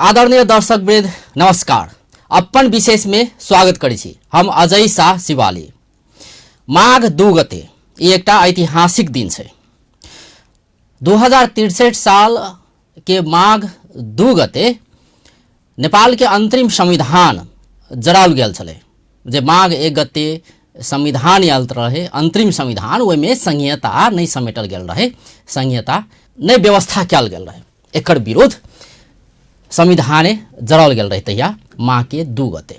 आदरणीय दर्शक वृद्ध नमस्कार। अपन विशेष में स्वागत करै छी। हम अजय शाह शिवाली। माघ 2 गते ई एकटा ऐतिहासिक दिन छै। 2063 साल के माघ 2 गते नेपाल के अंतरिम संविधान जराओल गेल छलै। जे माघ 1 गते संविधान आयल रहे अंतरिम संविधान, ओहिमे संघीयता नहि समेटल गेल रहे, संघीयता नहि व्यवस्था कयल गेल रहे। एकर विरोध संविधाने जराओल गेल रहे तहिया माघ के 2 गते।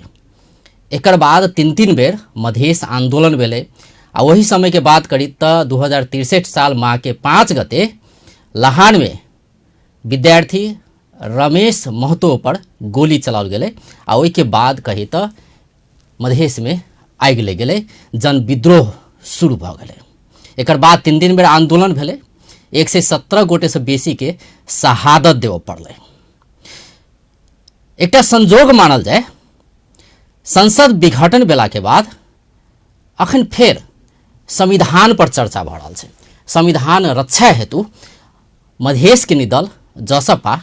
एकर बाद 3-3 बेर मधेश आंदोलन भेलै। आ ओही समय के बात करी तऽ 2063 साल माघ के 5 गते लहान में विद्यार्थी रमेश महतो पर गोली चलाओल गेलै। आ ओहिके बाद कही तऽ मधेश में आगि लागि गेलै, जनविद्रोह शुरू भऽ गेलै। एकर बाद 3-3 बेर आंदोलन भेलै। 117 गोटेसँ बेसीके शहादत देबऽ पड़लै। एकटा संजोग मानल जाय, संसद विघटन भेलाके बाद अखन फेर संविधान पर चर्चा भऽ रहल छै। संविधान रक्षा हेतु मधेशके निदल जसपा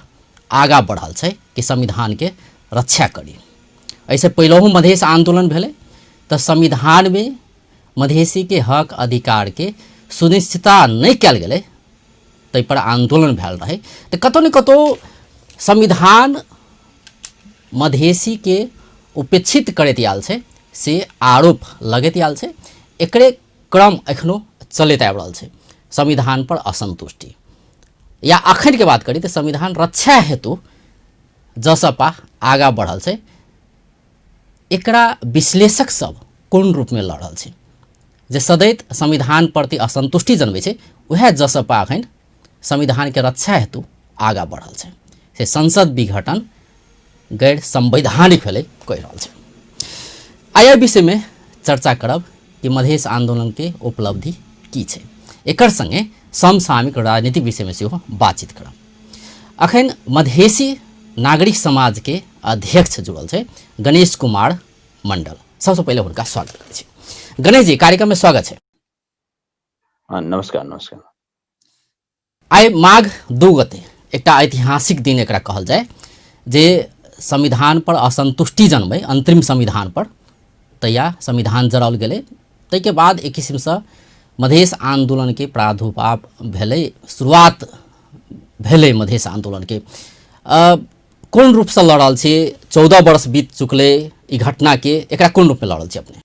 आगा बढ़ल छै कि संविधानके रक्षा करी। एहिसँ पहिलहु मधेश आंदोलन भेलै तऽ संविधानमे मधेसीके हक अधिकारके सुनिश्चितता नहि कयल गेलै, ताहि पर आंदोलन भेल रहै। तऽ कतहु ने कतहु संविधान मधेसीके उपेक्षित करैत आयल छै से आरोप लगैत आयल छै। एकरे क्रम एखनो चलैत आबि रहल छै। संविधान पर असंतुष्टि या अखन के बात करी तऽ संविधान रक्षा हेतु जसपा आगा बढ़ल छै। एकरा विश्लेषक सब कोन रूपमे लऽ रहल छै? जे सदैत संविधान प्रति असंतुष्टि जनबै छै, उएह जसपा अखन संविधानके रक्षा हेतु आगा बढ़ल छै। से संसद विघटन गैर संवैधानिक भेलै कहि रहल छै। आइ एहि विषयमे चर्चा करब कि मधेश आंदोलनके उपलब्धि की छै। एकर संगे समसामयिक राजनीतिक विषयमे सेहो बातचीत करब। अखन मधेसी नागरिक समाजके अध्यक्ष जुड़ल छै गणेश कुमार मंडल। सबसँ पहिले हुनका स्वागत करै छी। गणेश जी, कार्यक्रममे स्वागत छै। नमस्कार नमस्कार। आइ माघ 2 गते एकटा ऐतिहासिक दिन एकरा कहल जाय, जे संविधान पर असंतुष्टि जनबै अंतरिम संविधान पर तहिया संविधान जराओल गेलै। ताहिके बाद एक किसिमसँ मधेश आंदोलनके प्रादुर्भाव भेलै, शुरुआत भेलै मधेश आंदोलनके। कोन रूपसँ लऽ रहल छी? 14 वर्ष बीत चुकलै ई घटनाके, एकरा कोन रूपमे लऽ रहल छी अपने?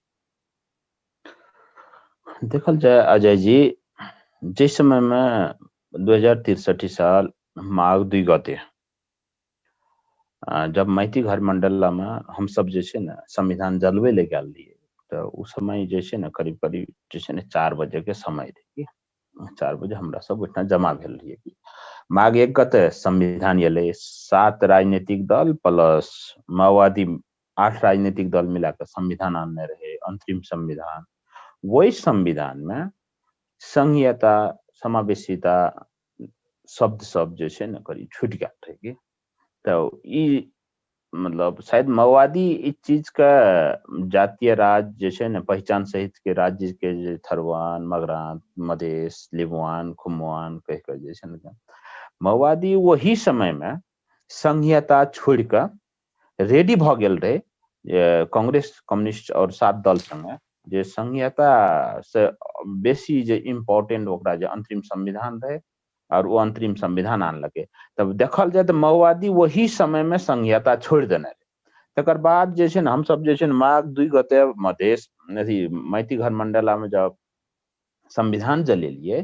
देखल जाय अजय जी, जाहि समय में 2063 साल माघ 2 गते जब माइती घर मंडला में हम सब जे छै ने संविधान जलबै लए गेल रहियै, तऽ ओ समय जे छै ने करीब करीब जे छै ने 4 बजे के समय रहे। 4 बजे हमरा सब ओहिठाम जमा भेल रहियै। माघ 1 गते संविधान एलै, 7 राजनीतिक दल प्लस माओवादी 8 राजनीतिक दल मिला कऽ संविधान आनने रहे, अंतरिम संविधान। ओहि संविधान में संघीयता समावेशिता शब्द सब जे छै ने करीब छूटि गेल रहे कि। तऽ ई मतलब शायद माओवादी इस चीज का जातीय राज्य जे छै ने पहचान सहित के राज्य के जे थरवान मगरान मधेश लिबुआन खुमुआन कहि कऽ जे छै ने माओवादी वही समय में संघीयता छोड़ि कऽ रेडी भऽ गेल रहे कांग्रेस कम्युनिस्ट और 7 दल संगे, जे संघीयता से बेसी जे इम्पोर्टेंट ओकरा जे अंतरिम संविधान रहे और ओ अंतरिम संविधान आनलकै। तब देखल जाय तऽ माओवादी वही समय में संघीयता छोड़ि देने रहे। तकर बाद जे छै ने हमसब जे छै ने माघ 2 गते मधेश अथी माइती घर मंडला में जब संविधान जलेलियै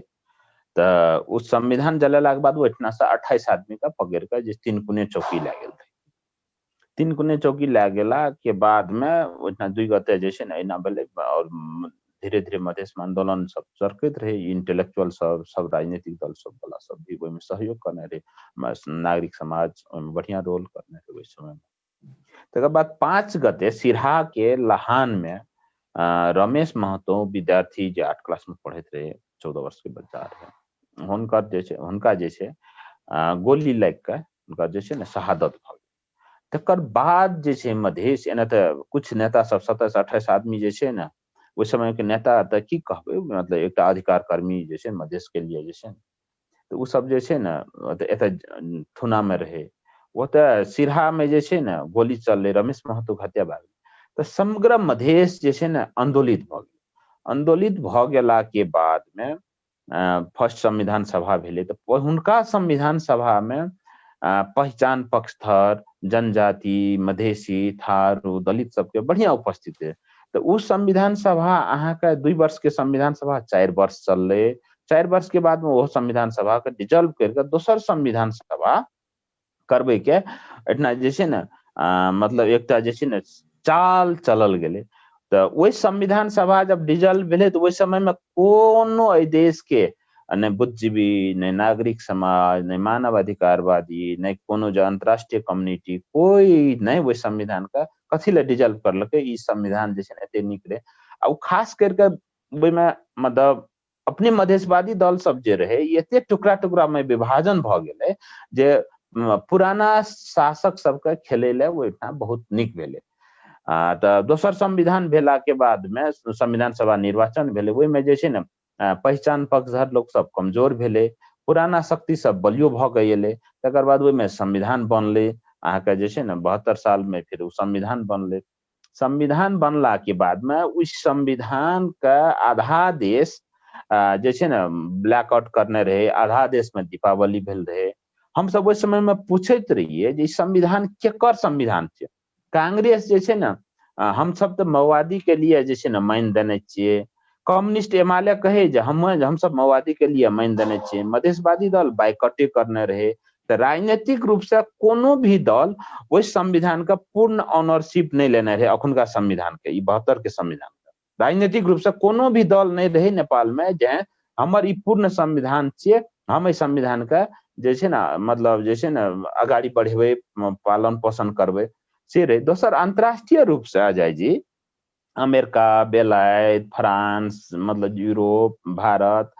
तऽ ओ संविधान जलेलाके बाद ओहिठिना से 28 आदमी के पकड़ि कऽ जे 3 कुने चौकी लए गेल रहे। 3 कुने चौकी लए गेला के बाद में ओहिठिना 2 गते जे छै ने एना भेलै और धीरे धीरे मधेश में आंदोलन सब चरकैत रहे। इंटेलेक्चुअल सब सब राजनीतिक दल सब वाला सब भी ओहिमे सहयोग करने रहे, नागरिक समाज ओहिमे बढ़िया रोल करने रहे ओहि समय में। तकर बाद 5 गते सिरहा के लहान में रमेश महतो विद्यार्थी जे 8 क्लास में पढ़ैत रहे, 14 वर्ष के बच्चा रहे, हुनकर जे छै हुनका जे छै गोली लागि कऽ हुनका जे छै ने शहादत भऽ गेल। तकर बाद जे छै मधेश एना तऽ कुछ नेता सब 27-28 आदमी जे छै ने ओहि समय के नेता तऽ की कहबै, मतलब एकटा अधिकार कर्मी जे छै मधेश के लिए जे छै तऽ ओ सब जे छै ने एतऽ थुना में रहे, ओतऽ सिरहामे जे छै ने गोली चललै, रमेश महतोके हत्या भए गेलै। तऽ समग्र मधेश जे छै ने आन्दोलित भऽ गेलै। आन्दोलित भऽ गेलाके बादमे फर्स्ट संविधान सभा भेलै, तऽ हुनका संविधान सभामे पहिचान पक्षधर, जनजाति, मधेसी, थारू, दलित सबके बढ़िआँ उपस्थिति रहै। तऽ ओ संविधान सभा अहाँके 2 वर्षके संविधान सभा 4 वर्ष चललै। 4 वर्षके बादमे ओहो संविधान सभाके डिजॉल्व करि कऽ दोसर संविधान सभा करबैके एहिठिना जे छै ने मतलब एकटा जे छै ने चाल चलल गेलै। तऽ ओहि संविधान सभा जब डिजॉल्व भेलै तऽ ओहि समयमे कोनो एहि देशके नहि बुद्धिजीवी, नहि नागरिक समाज, नहि मानव अधिकारवादी, नहि कोनो जे अंतर्राष्ट्रीय कम्युनिटी, कोइ नहि ओहि संविधानके कथी लए डिजॉल्व करलकै। ई संविधान जे छै ने एते नीक रहै। आ ओ खास करि कऽ ओहिमे मतलब अपने मधेशवादी दल सब जे रहै, ई एते टुकड़ा टुकड़ा मे विभाजन भऽ गेलै जे पुराना शासक सबके खेलै लए ओहिठाम बहुत नीक भेलै। तऽ दोसर संविधान भेला के बाद मे संविधान सभा निर्वाचन भेलै, ओहिमे जे छै ने पहिचान पक्षधर लोक सब कमजोर भेलै, पुराना शक्ति सब बलियो भऽ के एलै। तकर बाद ओहिमे संविधान बनलै अहाँके जे छै ने 72 साल मे फेर ओ संविधान बनलै। संविधान बनला के बाद मे ओहि संविधान के आधा देश जे छै ने ब्लैक आउट करने रहे, आधा देश में दीपावली भेल रहे। हमसब ओहि समय में पूछैत रहियै जे ई संविधान केकर संविधान छै। कांग्रेस जे छै ने हमसब तऽ माओवादी के लिए जे छै ने मानि देने छियै, कम्युनिस्ट एमाले कहै जे हमसब माओवादी के लिए मानि देने छियै, मधेशवादी दल बाइकटे करने रहे। तऽ राजनीतिक रूप से कोनो भी दल ओहि संविधान के पूर्ण ऑनरशिप नहि लेने रहे। अखुनका संविधान के, ई 72 के संविधान के राजनीतिक रूप से कोनो भी दल नहि रहे नेपाल में जे हमर ई पूर्ण संविधान छियै, हम एहि संविधान के जे छै ने मतलब जे छै ने अगाड़ी बढ़ेबै, पालन पोषण करबै, से रहे। दोसर अंतर्राष्ट्रीय रूप से अजय जी, अमेरिका, बेलायत, फ्रांस, मतलब यूरोप, भारत,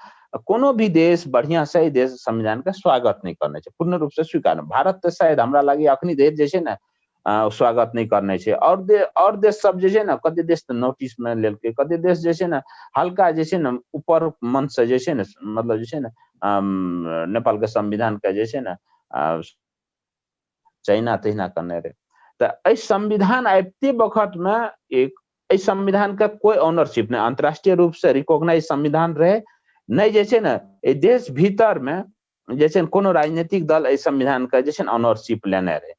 कोनो भी देश बढ़िया से देश संविधान के स्वागत नहि करने छै, पूर्ण रूप से स्वीकार। भारत तऽ शायद हमरा लागे अखनी देश जे छै ने स्वागत नहि करने छै। और देश सब जे छै ने कते देश तऽ नोटिस मे लेलकै, कते देश जे छै ने हल्का जे छै ने ऊपर मन से जे छै ने मतलब जे छै ने नेपाल के संविधान के जे छै ने चाइना तहिना करने रहे। तऽ एहि संविधान आबिते बखत मे एक एहि संविधान के कोई ऑनरशिप नहि, अंतर्राष्ट्रीय रूप से रिकॉग्नाइज संविधान रहे नहि, जे छै ने एहि देश भीतर मे जे छै ने कोनो राजनीतिक दल एहि संविधान के जे छै ने ऑनरशिप लेने रहे।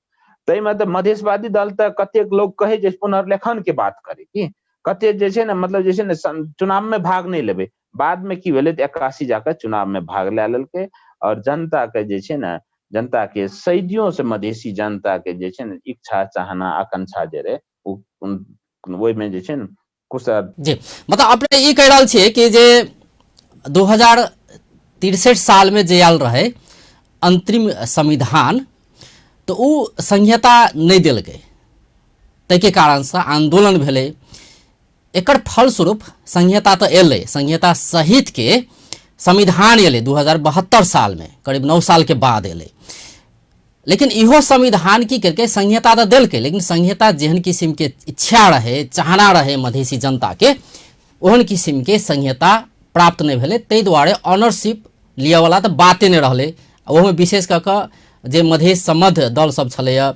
ताहिमे तऽ मधेशवादी दल तऽ कतेक लोग कहै जे पुनर्लेखन के बात करे की कतेक जे छै ने मतलब जे छै ने चुनाव में भाग नहि लेबै। बाद में की भेलै तऽ 81 जाके चुनाव में भाग लए लेलकै और जनता के जे छै ने जनता के सदियों से मधेसी जनता के जे छै ने इच्छा चाहना आकांक्षा जे रहे ओहिमे जे छै ने कुशल जी। मतलब अपने ई कहि रहल छियै कि जे 2063 साल में जे आयल रहे अंतरिम संविधान, तऽ ओ संहिता नहि देलकै, ताहिके कारणसँ आंदोलन भेलै। एकर फलस्वरूप संहिता तऽ एलै, संहिता सहित के संविधान एलै 2072 साल में, करीब 9 साल के बाद एलै। लेकिन इहो संविधान की केलकै, संहिता तऽ देलकै, लेकिन संहिता जेहन किसिम के इच्छा रहे, चाहना रहे मधेसी जनता के, ओहन किसिम के संहिता प्राप्त नहि भेलै। ताहि दुआरे ऑनरशिप लिअवला तऽ बाते नहि रहलै। ओहोमे विशेष कऽ कऽ जे मधेश सम्बद्ध दल सब छलैए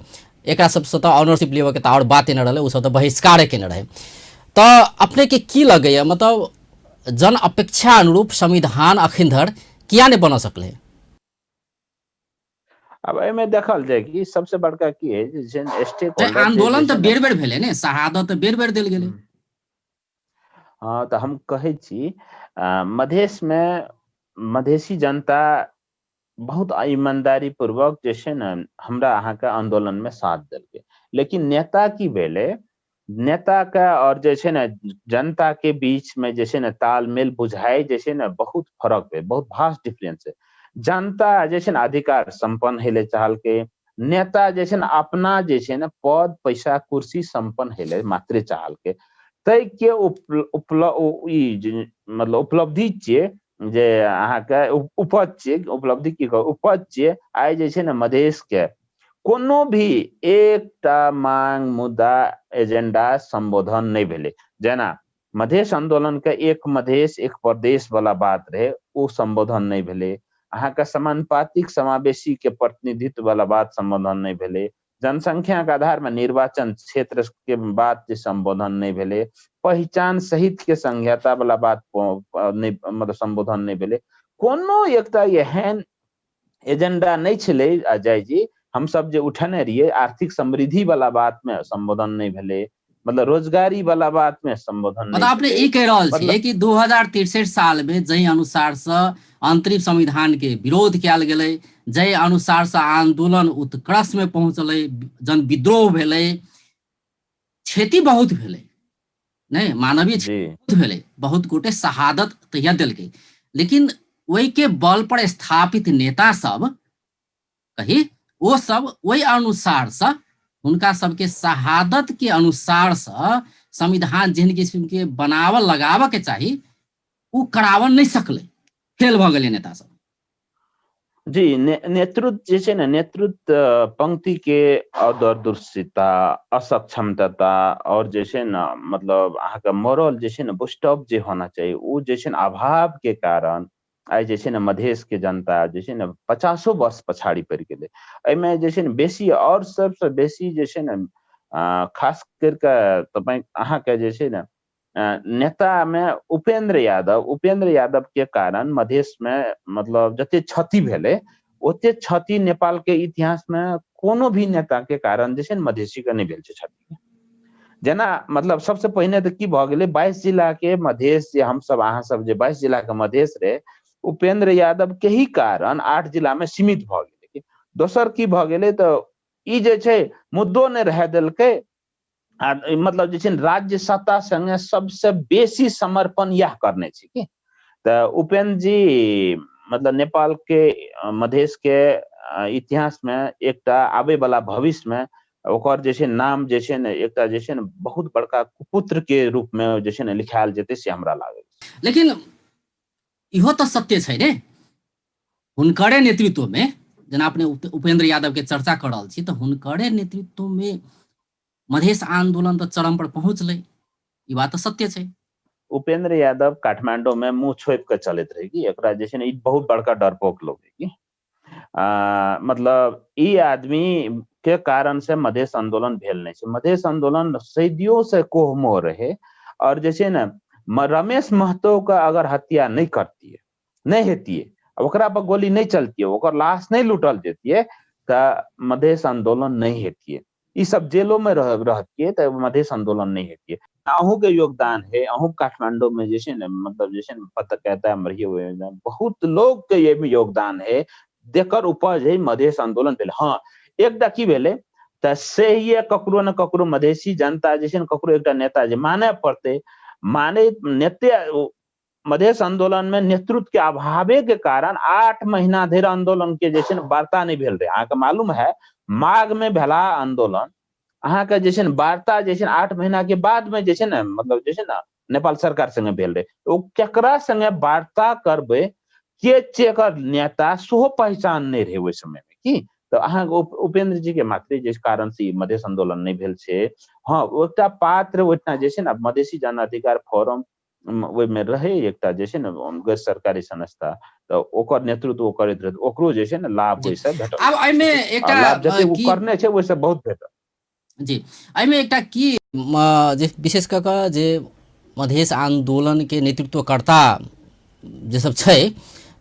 एकरा सबसँ तऽ ऑनरशिप लेबऽके तऽ आओर बाते नहि रहलै, ओसब तऽ बहिष्कारे केने रहै। तऽ अपनेके की लगैए, मतलब जन अपेक्षा अनुरूप संविधान अखन धरि किया नहि बन सकलै? अब एहिमे देखल जाय कि सबसे बड़का की है जे छै ने स्टेक होल्डर जे आंदोलन छै तऽ ने बेर बेर भेलै ने, शहादत तऽ बेर बेर देल गेलै। हँ, तऽ हम कहै छी मधेशमे मधेसी जनता बहुत ईमानदारी पूर्वक जे छै ने हमरा अहाँके आंदोलनमे साथ देलकै। लेकिन नेता की भेलै, नेताके और जे छै ने जनता के बीच में जे छै ने तालमेल बुझाइ जे छै ने बहुत फरक है, बहुत भास्ट डिफरेंस है। जनता जे छै ने अधिकार संपन्न हेले चाहलकै, नेता जे छै ने अपना जे छै ने पद पैसा कुर्सी संपन्न हेले मात्रे चाहलकै। ताहि के ई मतलब उपलब्धि छियै जे अहाँके उपज छियै, उपलब्धि की कहू, उपज छियै। आइ जे छै ने मधेश के कोनो भी एकटा मांग मुद्दा एजेंडा संबोधन नहि भेलै। जेना मधेश आंदोलन के एक मधेश एक प्रदेश वाला बात रहे, ओ संबोधन नहि भेलै। अहाँके समानुपातिक समावेशी के प्रतिनिधित्व वाला बात संबोधन नहि भेलै, जनसंख्या के आधार में निर्वाचन क्षेत्र के बात जे संबोधन नहि भेलै, पहिचान सहित के संहिता वाला बात नहि मतलब संबोधन नहि भेलै। कोनो एकटा एहन एजेंडा नहि छलै अजय जी, हमसब जे उठेने रहियै आर्थिक समृद्धि वाला बात में संबोधन नहि भेलै, मतलब रोजगारी वाला बात में संबोधन मतलब अपने ई कहि रहल छियै कि 2063 साल में जाहि अनुसार से अंतरिम संविधान के विरोध कयल गेलै, जाहि अनुसार से आंदोलन उत्कर्ष में पहुंचलै, जन विद्रोह भेलै, क्षति बहुत भेलै, नहि मानवीय क्षति बहुत भेलै, बहुत गोटे शहादत तहिया देलकै, लेकिन ओहि के बल पर स्थापित नेता सब कही ओ सब ओहि अनुसार से हुनका सबके शहादत के अनुसार से संविधान जेहन किस्म के बनावल लगाबऽ के चाही ओ करावल नहि सकलै, फेल भऽ गेलै नेता सब। जी, नेतृत्व जे छै ने, नेतृत्व पंक्ति के अदूरदर्शिता, असक्षमता और जे छै ने मतलब अहाँके मोरल जे छै ने बुस्टअप जे होना चाही ओ जे छै ने अभाव के कारण आइ जे छै ने मधेश के जनता जे छै ने 50 वर्ष पछाड़ी पड़ि गेलै। एहिमे जे छै ने बेसी और सबसँ बेसी जे छै ने खास करिके तपाईँ अहाँके जे छै ने नेता मे उपेंद्र यादव, उपेंद्र यादव के कारण मधेश मे मतलब जते क्षति भेलै ओते क्षति नेपाल के इतिहास मे कोनो भी नेता के कारण जे छै ने मधेसी के नहि भेल छै क्षति। जेना मतलब सबसे पहिने तऽ की भऽ गेलै, 22 जिला के मधेश जे हमसब अहाँ सब जे 22 जिला के मधेश रहे, उपेंद्र यादव के ही कारण 8 जिला में सीमित भऽ गेलै। दोसर की भऽ गेलै तऽ ई जे छै मुद्दो नहि रहै देलकै, आ मतलब जे छै राज्य सत्ता संगे सबसे बेसी समर्पण इएह करने छै की। तऽ उपेंद्र जी मतलब नेपाल के मधेश के इतिहास में एकटा आबे वाला भविष्य में ओकर जे छै नाम जे छै ने एकटा जे छै ने बहुत बड़का कुपुत्र के रूप में जे छै ने लिखायल जेतै से हमरा लागै। लेकिन इहो तऽ सत्य छै ने, हुनकरे नेतृत्व में जेना अपने उपेंद्र यादव के चर्चा कर रहल छी, तऽ हुनकरे नेतृत्व में मधेश आंदोलन तऽ चरम पर पहुंचलै, ई बात तऽ सत्य छै। उपेंद्र यादव काठमांडू में मुंह छोपि के चलैत रहे कि एकरा जे छै ने ई बहुत बड़का डरपोक लोग है कि मतलब ई आदमी के कारण से मधेश आंदोलन भेल नहीं छै। मधेश आंदोलन सदियों से कोहमो रहे और जे छै ने रमेश महतो के अगर हत्या नहीं करतिए, नहीं हेतिए, ओकरा पर गोली नहीं चलतिए, ओकर लाश नहीं लूटल जतिए, तऽ मधेश आंदोलन नहीं हेतिए। ई सब जेलो में रहतिए तऽ मधेश आंदोलन नहीं हेतिए। अहूँ के योगदान है, अहूँ काठमांडू में जे छै ने मतलब जे छै ने पत्रकारिता में रहिए, ओहि में बहुत लोग के ये भी योगदान है, जेकर उपज है मधेश आंदोलन भेल। हाँ, एकटा की भेलै तऽ से ये ककरो ने ककरो मधेसी जनता जे छै ने ककरो एकटा नेता जे माने पड़तै, माने नेते मधेश आंदोलन में नेतृत्व के अभावे के कारण 8 महीना धरि आंदोलन के जे छै ने वार्ता नहीं भेल रहे। अहाँके मालूम है माघ में भेला आंदोलन, अहाँके जे छै ने वार्ता जे छै ने 8 महीना के बाद में जे छै ने मतलब जे छै ने नेपाल सरकार संगे भेल रहे। ओ केकरा संगे वार्ता करबै के चेकर नेता सेहो पहचान नहीं रहे ओहि समय में की। तऽ अहाँके उपेंद्र जी के मात्रे जे कारण से मधेश आंदोलन नहीं भेल छै। हाँ, एकटा पात्र ओहिठिना जे छै ने मधेसी जन अधिकार फोरम ओहिमे रहै एकटा जे छै ने गैर सरकारी संस्था, तऽ ओकर नेतृत्व ओ करैत रहै, ओकरो जे छै ने लाभ ओहिसँ भेटल। आब एहिमे एकटा लाभ जते ओ करने छै ओहिसँ बहुत भेटल। जी, एहिमे एकटा की जे विशेष कऽ कऽ जे मधेश आन्दोलनके नेतृत्वकर्ता जे सब छै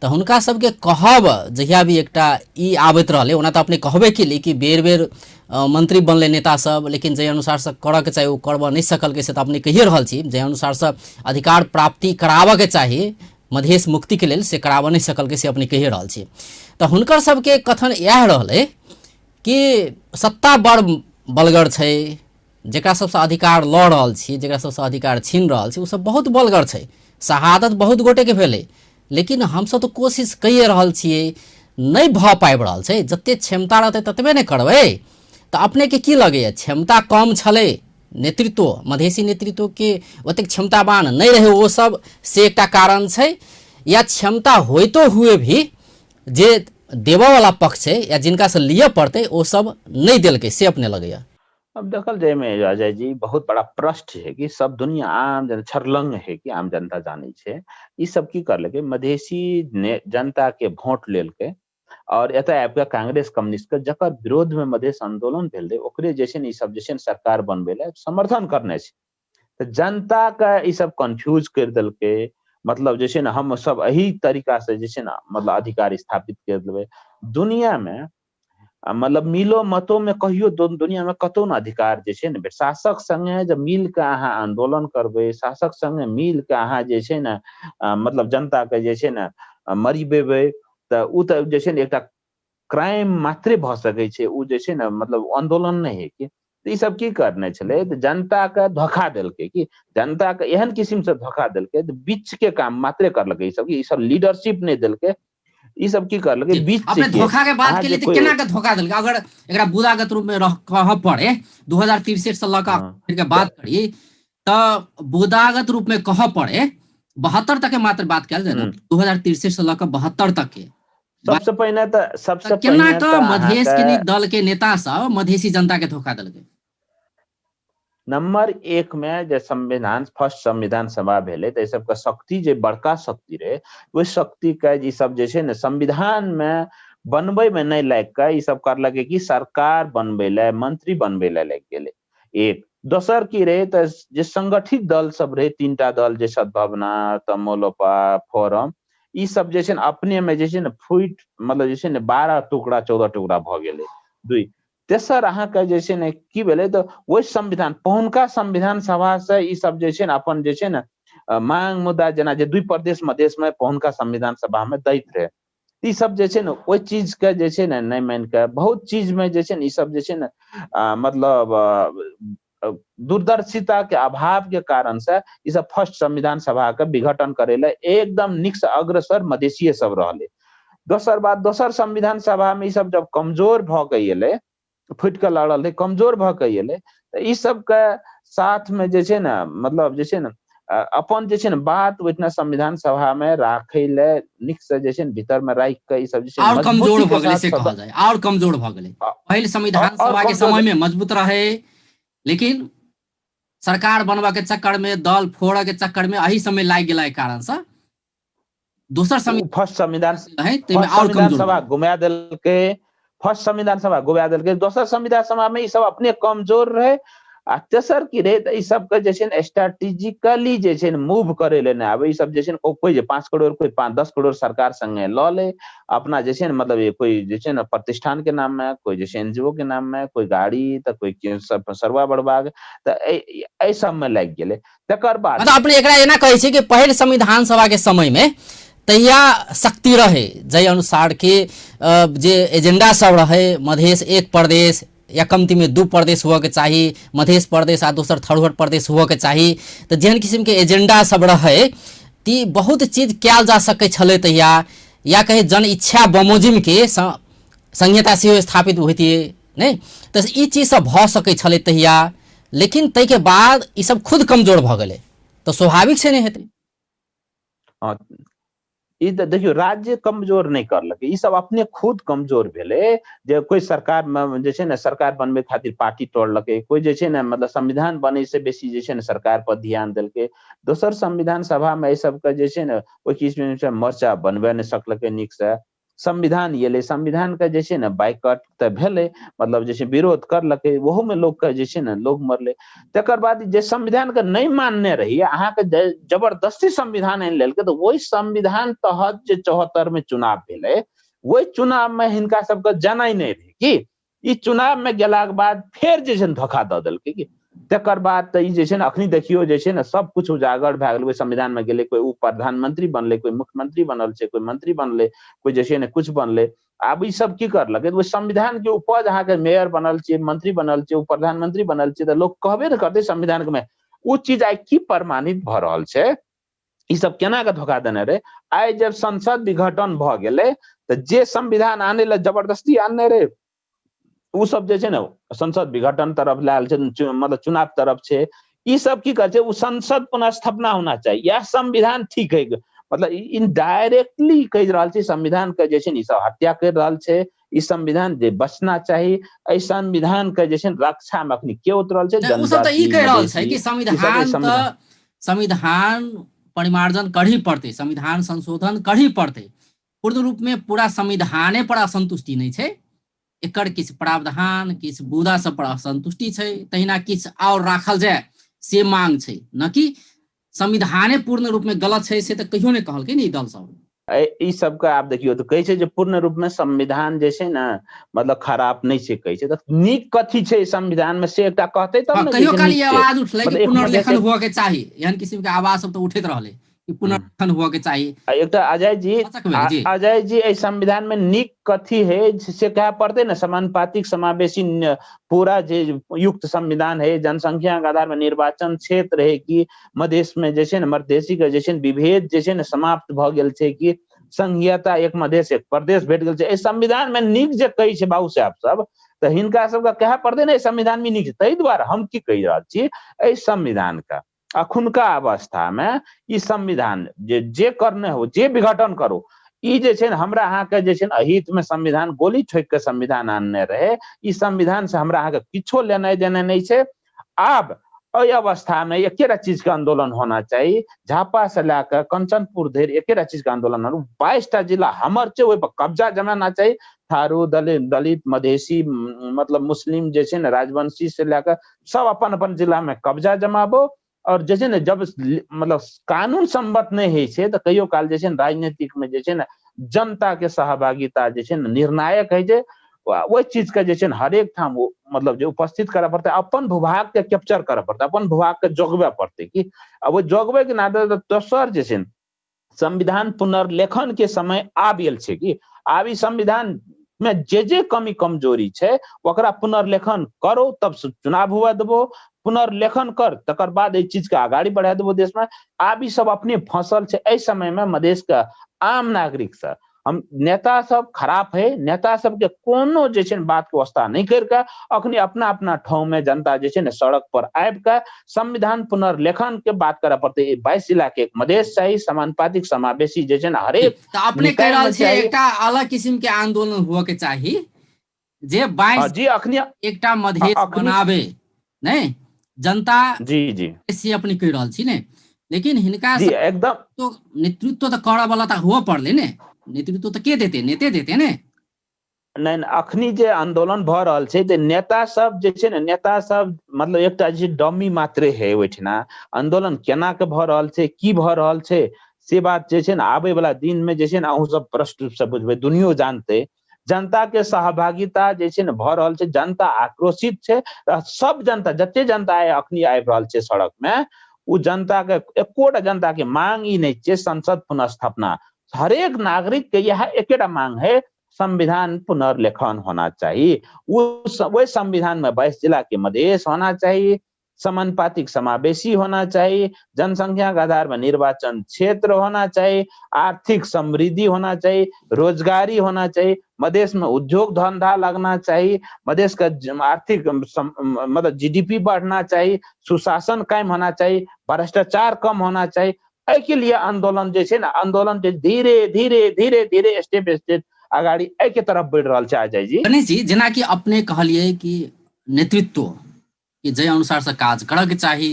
तऽ हुनका सबके कहब जहिया भी एकटा ई आबैत रहलै, ओना तऽ अपने कहबे केली कि बेर बेर मंत्री बनलै नेता सब, लेकिन जाहि अनुसारसँ करऽके चाही ओ करबऽ नहि सकलकै, से तऽ अपने कहिए रहल छी। जाहि अनुसारसँ अधिकार प्राप्ति कराबऽके चाही मधेश मुक्तिके लेल से कराबऽ नहि सकलकै, से अपने कहिए रहल छी। तऽ हुनकर सबके कथन इएह रहलै कि सत्ता बड़ बलगर छै, जकरा सबसँ अधिकार लऽ रहल छी, जकरा सबसँ अधिकार छीन रहल छी, ओ सब बहुत बलगर छै। शहादत बहुत गोटेके भेलै, लेकिन हमसब तऽ कोशिश कैए रहल छियै, नहि भऽ पाबि रहल छै। जतेक क्षमता रहतै ततबे ने करबै। तऽ अपनेके की लगैए, क्षमता कम छलै नेतृत्व, मधेसी नेतृत्वके ओतेक क्षमतावान नहि रहै ओ सब, से एकटा कारण छै, या क्षमता होइतो हुए भी जे देबऽवला पक्ष छै या जिनकासँ लिअ पड़तै ओ सब नहि देलकै, से अपने लगैए? अब देखल जाय में अजय जी बहुत बड़ा प्रश्न है कि सब दुनिया आम जन छरलंग है कि आम जनता जानै छै। ई सब की करलकै, मधेसी जनता के वोट लेलकै और एतऽ आबि कऽ कांग्रेस कम्युनिस्ट के जकर विरोध में मधेश आंदोलन भेल रहै ओकरे जे छै ने ई सब जे छै ने सरकार बनबै लए समर्थन करने छै। तऽ जनता के ई सब कन्फ्यूज करि देलकै, मतलब जे छै ने हम सब एही तरीका से जे छै ने मतलब अधिकार स्थापित करि देबै। दुनिया में मतलब मिलो मतो में कहियो दुनिया में कतौ ने अधिकार जे छै ने शासक संगे जब मिल के अहाँ आंदोलन करबै, शासक संगे मिल के अहाँ जे छै ने मतलब जनता के जे छै ने मरिबेबै, तऽ ओ तऽ जे छै ने एकटा क्राइम मात्रे भऽ सकै छै, ओ जे छै ने मतलब आंदोलन नहि है कि। तऽ ई सब की करने छलै तऽ जनता के धोखा देलकै कि जनता के एहन किसिम से धोखा देलकै तऽ बीच के काम मात्रे करलकै ई सब, ई सब लीडरशिप नहि देलकै। ई सब की करलकै बीच अपने धोखा के बात के लिए केना के धोखा देलकै? अगर एकरा बुदागत रूप में कहऽ पड़े 2063 से लऽ कऽ के बात करी तऽ बुदागत रूप में कहऽ पड़े 72 तक के मात्र बात कयल जाय ने, 2063 से लऽ कऽ 72 तक के सबसे पहिने तऽ सबसे केना कऽ मधेश के दल के नेता सब मधेसी जनता के धोखा देलकै? नंबर 1 में जे संविधान फर्स्ट संविधान सभा भेलै तऽ सबके शक्ति जे बड़का शक्ति रहे ओहि शक्ति के ई सब जे छै ने संविधान में बनबै में नहि लागि कऽ ई सब करलकै कि सरकार बनबै लए मंत्री बनबै लए लागि गेलै। एक दोसर की रहे तऽ जे संगठित दल सब रहे 3टा दल जे सद्भावना तमोलोपा फोरम ई सब जे छै ने अपने में जे छै ने फूटि मतलब जे छै ने 12 टुकड़ा 14 टुकड़ा भऽ गेलै। दुई तेसर अहाँके जे छै ने की भेलै तऽ ओहि संविधान पहुनका संविधान सभा से ई सब जे छै ने अपन जे छै ने मांग मुद्दा जेना जे 2 प्रदेश मधेश में पहुनका संविधान सभा में दैत रहे ई सब जे छै ने ओहि चीज के जे छै ने नहि मानि कऽ बहुत चीज में जे छै ने ई सब जे छै ने मतलब दूरदर्शिता के अभाव के कारण से ई सब फर्स्ट संविधान सभा के विघटन करे लए एकदम नीक से अग्रसर मधेसीये सब रहलै। दोसर बात दोसर संविधान सभा में ई सब जब कमजोर भऽ के एलै, फुटि कऽ लड़ल रहै, कमजोर भऽ के एलै तऽ ई सबके साथ में जे छै ने मतलब जे छै ने अपन जे छै ने बात ओहिठिना संविधान सभा में राखै लए नीक से जे छै ने भीतर में राखि कऽ ई सब जे छै और कमजोर भऽ गेलै से कहल जाय, और कमजोर भऽ गेलै। पहिल संविधान सभा के समय में मजबूत रहे, लेकिन सरकार बनबऽ के चक्कर में दल फोड़ऽ के चक्कर में एहि समय लागि गेला कारण से दोसर फर्स्ट संविधान संविधान सभा घुमा देलकै, फर्स्ट संविधान सभा घुमा देलकै, दोसर संविधान सभा में ई सब अपने कमजोर रहे। आ तेसर की रहे तऽ ई सबके जे छै ने स्ट्रेटेजिकली जे छै ने मूव करे ले नहि आबे। ई सब जे छै ने कोई जे 5 करोड़ कोई 5-10 करोड़ सरकार संगे लऽ ले अपना जे छै ने मतलब कोई जे छै ने प्रतिष्ठान के नाम में, कोई जे छै एनजीओ के नाम में, कोई गाड़ी तऽ कोई सरवा बड़बाग, तऽ एहि सब में लागि गेलै। तकर बाद मतलब अपने एकरा एना कहै छै कि पहिल संविधान सभा के समय में तहिया शक्ति रहे जाहि अनुसार के जे एजेंडा सब रहे, मधेश 1 प्रदेश या कमती में 2 प्रदेश हुअ के चाही, मधेश प्रदेश आ दोसर थरुहट प्रदेश हुअ के चाही, तऽ जेहन किसिम के एजेंडा सब रहे ती बहुत चीज कयल जा सकै छलै तहिया, या कही जन इच्छा बमोजिम के संहिता सेहो स्थापित होइतियै नहि, तऽ ई चीज सब भऽ सकै छलै तहिया, लेकिन ताहिके बाद ई सब खुद कमजोर भऽ गेलै तऽ स्वाभाविक छै नहि हेतै। हँ, ई तऽ देखियौ राज्य कमजोर नहि करलकै, ई सब अपने खुद कमजोर भेलै जे कोई सरकार में जे छै ने सरकार बनबै खातिर पार्टी तोड़लकै, कोई जे छै ने मतलब संविधान बनै से बेसी जे छै ने सरकार पर ध्यान देलकै। दोसर संविधान सभा में एहि सबके जे छै ने ओहि किस्म मोर्चा बनबे नहि सकलकै नीक से। संविधान एलै, संविधान के जे छै ने बाइकट तऽ भेलै, मतलब जे छै विरोध करलकै, ओहोमे लोकके जे छै ने लोग मरलै। तकर बाद जे संविधान के नहि मानने रही अहाँके जबरदस्ती संविधान आनि लेलकै, तऽ ओहि संविधान तहत जे 74 में चुनाव भेलै ओहि चुनाव में हिनका सबके जानै नहि रहै कि ई चुनाव में गेलाके बाद फेर जे छै ने धोखा दऽ देलकै कि। तकर बाद तऽ ई जे छै ने अखनी देखियौ जे छै ने सब कुछ उजागर भए गेलै। ओहि संविधान में गेलै कोई ओ प्रधानमंत्री बनलै, कोई मुख्यमंत्री बनल छै, कोई मंत्री बनलै, कोई जे छै ने कुछ बनलै। आब ई सब की करलकै ओहि संविधान के उपज अहाँके मेयर बनल छै, मंत्री बनल छै, ओ प्रधानमंत्री बनल छै, तऽ लोक कहबे ने करतै संविधान के में। ओ चीज आइ की प्रमाणित भऽ रहल छै, ई सब केना के धोखा देने रहे। आइ जब संसद विघटन भऽ गेलै तऽ जे संविधान आनै लए जबरदस्ती आनने रहे ओ सब जे छै ने संसद विघटन तरफ लायल छै, मतलब चुनाव तरफ छै। ई सब की कहै छै ओ संसद पुनर्स्थापना होना चाही, यह संविधान ठीक है, मतलब इनडायरेक्टली कहि रहल छै संविधान के जे छै ने ई सब हत्या करि रहल छै। ई संविधान जे बचना चाही, एहि संविधान के जे छै रक्षा में अखनी के उतरल छै? ओ सब तऽ ई कहि रहल छै कि संविधान तऽ संविधान परिमार्जन करही पड़तै, संविधान संशोधन करही पड़तै। पूर्ण रूप में पूरा संविधाने पर असंतुष्टि नहि छै, एकर किछु प्रावधान किछु बुदा सब पर असंतुष्टि छै, तहिना किछु आओर राखल जाय से मांग छै, न कि संविधाने पूर्ण रूप में गलत छै से तऽ कहियो नहि कहलकै ने ई दल सब। ई सबके आब देखियौ तऽ कहै छै जे पूर्ण रूप में संविधान जे छै ने मतलब खराब नहि छै कहै छै, तऽ नीक कथी छै संविधान में से एकटा कहतै तब ने। कहियो काल ई आवाज उठलै कि पुनर्लेखन हुअ के चाही, एहन किसिम के आवाज सब तऽ उठैत रहलै कि पुनर्लेखन हुअ के चाही। एकटा अजय जी, अजय जी एहि संविधान में नीक कथी है से कहे पड़तै ने। समानुपातिक समावेशी पूरा जे युक्त संविधान है, जनसंख्या के आधार में निर्वाचन क्षेत्र है, कि मधेश में जे छै ने मधेसी के जे छै ने विभेद जे छै ने समाप्त भऽ गेल छै, कि संघीयता एक मधेश एक प्रदेश भेट गेल छै। एहि संविधान में नीक जे कहै छै बाबू साहेब सब, तऽ हिनका सबके कहै पड़तै ने एहि संविधान में नीक। ताहि दुआरे हम की कहि रहल छी, एहि संविधान के अखुनका अवस्था में ई संविधान जे जे करने हो, जे विघटन करो, ई जे छै ने हमरा अहाँके जे छै ने अहित में संविधान गोली ठोकि के संविधान आनने रहे, ई संविधान से हमरा अहाँके किछो लेनाइ देनाइ नहि छै। आब एहि अवस्था में एकेटा चीज के आंदोलन होना चाही, झापा से लए कऽ कंचनपुर धरि एकेटा चीज के आंदोलन होना, 22टा जिला हमर छै ओहि पर कब्जा जमाना चाही। थारू, दलित, दलित मधेसी, मतलब मुस्लिम जे छै ने राजवंशी से लए कऽ सब अपन अपन जिला में कब्जा जमाबो। और जे छै ने जब मतलब कानून सम्मत नहि होइ छै तऽ कहियो काल जे छै ने राजनीतिक में जे छै ने जनता के सहभागिता जे छै ने निर्णायक होइ छै। ओहि चीज के जे छै ने हरेक ठाम ओ मतलब जे उपस्थित करऽ पड़तै, अपन भूभाग के कैप्चर करऽ पड़तै, अपन भूभाग के जोगबे पड़तै कि आ ओहि जोगबे के नाते दोसर जे छै ने संविधान पुनर्लेखन के समय आबि गेल छै कि आब ई संविधान में जे जे कमी कमजोरी छै ओकरा पुनर्लेखन करो तब चुनाव हुआ देबो, पुनर्लेखन कर तकर बाद एहि चीज के अगाड़ी बढ़ा देबो देश में। आब ई सब अपने फंसल छै एहि समय में मधेश के आम नागरिक से। हम नेता सब खराब है, नेता सबके कोनो जे छै ने बात के व्यवस्था नहीं करके अखनी अपना अपना ठाव में जनता जे छै ने सड़क पर आबि के संविधान पुनर्लेखन के बात करऽ पड़तै। 22 जिला के एक मधेश चाही, समानुपातिक समावेशी जे छै ने हरेक तऽ अपने कहि रहल छियै एकटा अलग किसिम के आंदोलन हुअ के चाही जे 22 जी अखनी एकटा मधेश बनावे नहीं जनता जी जी से अपने कहि रहल छी ने, लेकिन हिनका जी एकदम तो नेतृत्व तऽ करऽ वाला तऽ हुअ पड़लै ने, नेतृत्व तऽ के देते, नेते देते ने। नहि अखनी जे आंदोलन भऽ रहल छै तऽ नेता सब जे छै ने, नेता सब मतलब एकटा जे डमी मात्रे है ओहिठिना। आंदोलन केना के भऽ रहल छै, की भऽ रहल छै से बात जे छै ने आबै वाला दिन में जे छै ने अहूँ सब प्रश्न रूप से बुझबै, दुनियो जानते। जनता के सहभागिता जे छै ने भऽ रहल छै, जनता आक्रोशित छै, सब जनता जते जनता आइ अखनी आबि रहल छै सड़क में, ओ जनता के एकोटा जनता के मांग ई नहि छै संसद पुनर्स्थापना, हरेक नागरिक के यह एकेटा मांग है संविधान पुनर्लेखन होना चाही। वही संविधान में 22 जिला के मधेश होना चाही, समानुपातिक समावेशी होना चाही, जनसंख्या के आधार पर निर्वाचन क्षेत्र होना चाही, आर्थिक समृद्धि होना चाही, रोजगारी होना चाही, मधेश में उद्योग धंधा लगना चाही, मधेश का आर्थिक मतलब जीडीपी बढ़ना चाही, सुशासन कायम होना चाही, भ्रष्टाचार कम होना चाही। एहि के लिए आंदोलन जे छै ने, आंदोलन जे धीरे धीरे धीरे धीरे स्टेप स्टेप अगाड़ी एहि के तरफ बढ़ि रहल छै। अजय जी, गणेश जी, जेनाकि अपने कहलियै कि नेतृत्व कि जाहि अनुसार से काज करऽ के चाही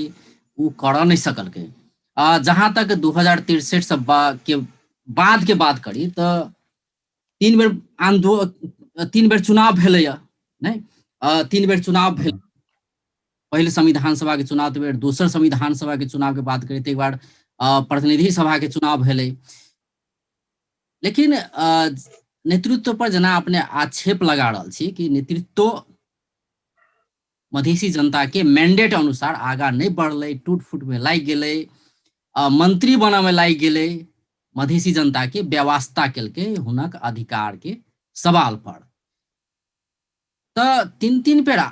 ओ करऽ नहि सकलकै। जहाँ तक 2063 से के बाद के बात करी तऽ 3 बेर 3 बेर चुनाव भेलैया नहि, 3 बेर चुनाव भेल, पहिले संविधान सभा के चुनाव, बेर दोसर संविधान सभा के चुनाव के बात करी तऽ एक बार प्रतिनिधि सभा के चुनाव भेलै। लेकिन नेतृत्व पर जेना अपने आक्षेप लगा रहल छी कि नेतृत्व मधेसी जनता के मैंडेट अनुसार आगा नहीं बढ़लै, टूट फूट में लागि गेलै, मंत्री बनऽ में लागि गेलै, मधेसी जनता के व्यवस्था केलकै हुनक अधिकार के सवाल पर। तऽ 3-3 बेर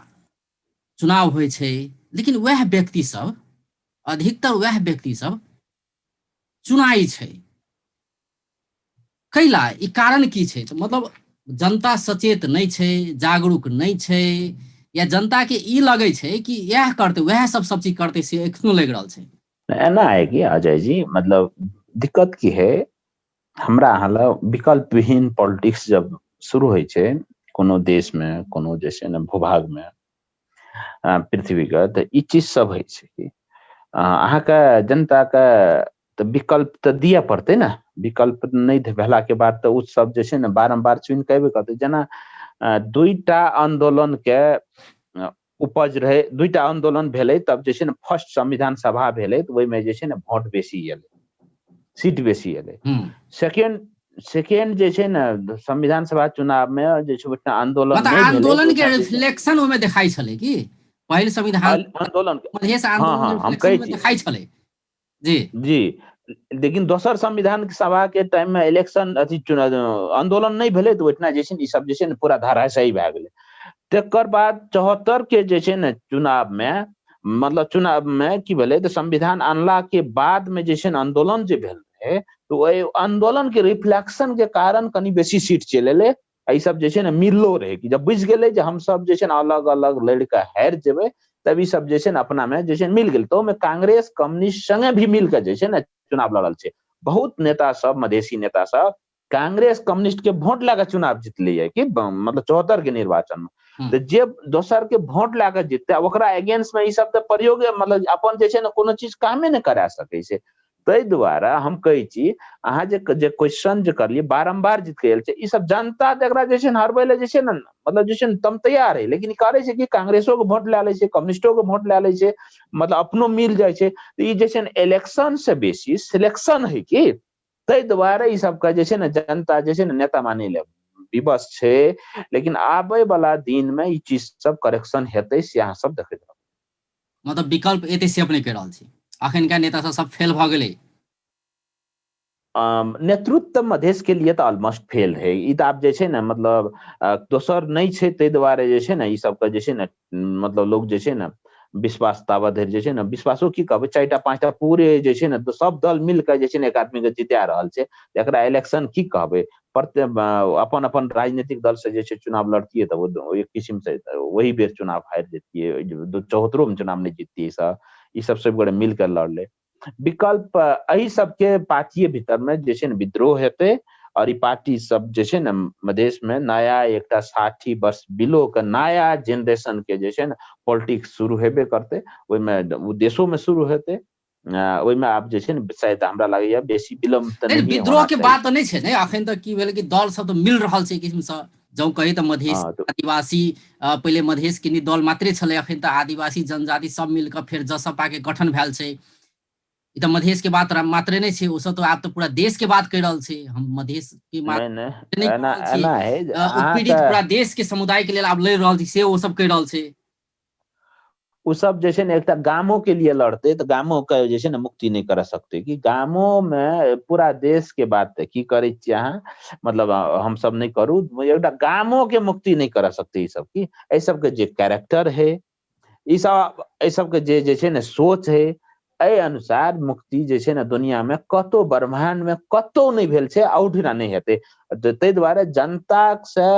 चुनाव होइ छै, लेकिन वएह व्यक्ति सब, अधिकतर वएह व्यक्ति सब चुनाइ छै। कैला ई कारण की छै? तऽ मतलब जनता सचेत नहि छै, जागरूक नहि छै, या जनता के ई लगै छै कि इएह करतै, वएह सब सब चीज करतै, से एखनो लागि रहल छै। एना है कि अजय जी, मतलब दिक्कत की है, हमरा अहाँ लग विकल्प विहीन पॉलिटिक्स जब शुरू होइ छै कोनो देशमे, कोनो जे छै ने भूभागमे पृथ्वीके, तऽ ई चीज सब होइ छै कि अहाँके जनताके तऽ विकल्प तऽ दिअ पड़तै ने। विकल्प नहि भेलाके बाद तऽ ओ सब जे छै ने बारम्बार चुनि कऽ अयबे करतै। जेना 2टा आन्दोलनके उपज रहै, 2टा आन्दोलन भेलै, तब जे छै ने फर्स्ट संविधान सभा भेलै, तऽ ओहिमे जे छै ने वोट बेसी एलै, सीट बेसी एलै। सेकेंड जे छै ने संविधान सभा चुनाव में जे छै ओहिठाम आंदोलन मतलब नहि भेलै, आंदोलन के ओहिठाम जे छै रिफ्लेक्शन ओहिमे देखाइ छलै कि पहिल संविधान आंदोलन के- मधेश हँ, आंदोलन हँ, हम रिफ्लेक्शन कहै ओहिमे छी। देखाइ छलै। जी। जी, लेकिन दोसर संविधान सभा के टाइम में इलेक्शन अथी चुनाव आंदोलन नहि भेलै, तऽ ओहिठिना जे छै ने ई सब जे छै ने पूरा धाराशायी भए गेलै। तकर बाद 74 के जे छै ने चुनाव में, मतलब चुनाव में की भेलै तऽ संविधान अनला के बाद में जे छै ने आंदोलन जे भेल रहै, तऽ ओहि आंदोलन के रिफ्लेक्शन के कारण कनि बेसी सीट चलि एलै। आ ई सब जे छै ने मिललो रहै कि जब बुझि गेलै जे हम सब जे छै ने अलग अलग लड़ि कऽ हारि जेबै, तब ई सब जे छै ने अपना में जे छै ने मिल गेल। तऽ ओहिमे कांग्रेस कम्युनिस्ट संगे भी मिल कऽ जे छै ने चुनाव लड़ल छै। बहुत नेता सब, मधेसी नेता सब कांग्रेस कम्युनिस्ट के वोट लए कऽ चुनाव जीतलै कि मतलब 74 के निर्वाचन में। तऽ जे दोसर के वोट लए कऽ जीततै, ओकरा अगेंस्ट में ई सब तऽ प्रयोग मतलब अपन जे छै ने कोनो चीज कामे नहि करा सकै छै। ताहि दुआरे हम कहै छी अहाँ जे जे क्वेश्चन जे करलियै बारम्बार जीत के आयल छै ई सब जनता तऽ एकरा जे छै ने हरबै लए जे छै ने मतलब जे छै ने तम तैयार है, लेकिन करै छै कि कांग्रेसो के वोट लए लै छै, कम्युनिस्टो के वोट लए लै छै, मतलब अपनो मिल जाइ छै। तऽ ई जे छै ने इलेक्शन से बेसी सिलेक्शन है कि, ताहि दुआरे ई सबके जे छै ने जनता जे छै ने नेता मानै लए विवश छै। लेकिन आबै वाला दिन में ई चीज सब करेक्शन हेतै से अहाँ सब देखैत रहब। मतलब विकल्प एतै से अपने कहि रहल छी, अखनका नेता सब सब फेल भऽ गेलै। नेतृत्व मधेश के लिए तऽ ऑलमोस्ट फेल है। ई तऽ आब जे छै ने मतलब दोसर नहि छै, ताहि दुआरे जे छै ने ई सबके जे छै ने मतलब लोक जे छै ने विश्वास ताबत धरि जे छै ने विश्वासो की कहबै, 4टा 5टा पूरे जे छै ने सब दल मिल कऽ जे छै ने एक आदमी के जिता रहल छै। एकरा इलेक्शन की कहबै, प्रत्येक अपन अपन राजनीतिक दल से जे छै चुनाव लड़तियै तऽ ओ एक किसिम से वही बेर चुनाव हारि जैतियै, 74 में चुनाव नहि जीततियै। ई सब सब गोटे मिल कऽ लड़लै। विकल्प एहि सबके पार्टीए भीतर में जे छै ने विद्रोह हेतै, और ई पार्टी सब जे छै ने मधेश में नया एकटा 60 वर्ष बिलो के नया जेनरेशन के जे छै ने पॉलिटिक्स शुरू हेबे करतै। ओहिमे ओ देशो में शुरू हेतै, ओहिमे आब जे छै ने शायद हमरा लागैया बेसी विलम्ब तऽ नहि, नहिए विद्रोह होना के चाही। बात तऽ नहि छै ने। अखन तक की भेलै कि दल सब तऽ मिल रहल छै किसिम सँ। जँ कही तऽ मधेश हँ, तऽ आदिवासी, पहिले मधेश के दल मात्रे छलै, अखन तऽ आदिवासी जनजाति सब मिल कऽ फेर जसपा के गठन भेल छै। ई तऽ मधेश के बात मात्रे नहि छै, ओ सब तऽ आब तऽ पूरा देश के बात कहि रहल छै। हम मधेश के मात्र नहि, नहि, नहि एना, कहि रहल छी। एना है जे अहाँके उत्पीड़ित पूरा देश के समुदाय के लेल आब लड़ि रहल छी, से ओ सब कहि रहल छै। ओ सब जे छै ने एकटा गामो के लिए लड़ते तऽ गामो के जे छै ने मुक्ति नहि कर सकते। कि गामो में पूरा देश के बात की करै छियै अहाँ, मतलब हम सब नहि करू, एकटा गामो के मुक्ति नहि कर सकते ई सब। की एहि सबके जे कैरेक्टर है, ई सब एहि सबके जे छै ने सोच है, एहि अनुसार मुक्ति जे छै ने दुनिया में कतौ ब्रह्मांड में कतौ नहि भेल छै, औढिना नहि हेतै। ताहि दुआरे जनता से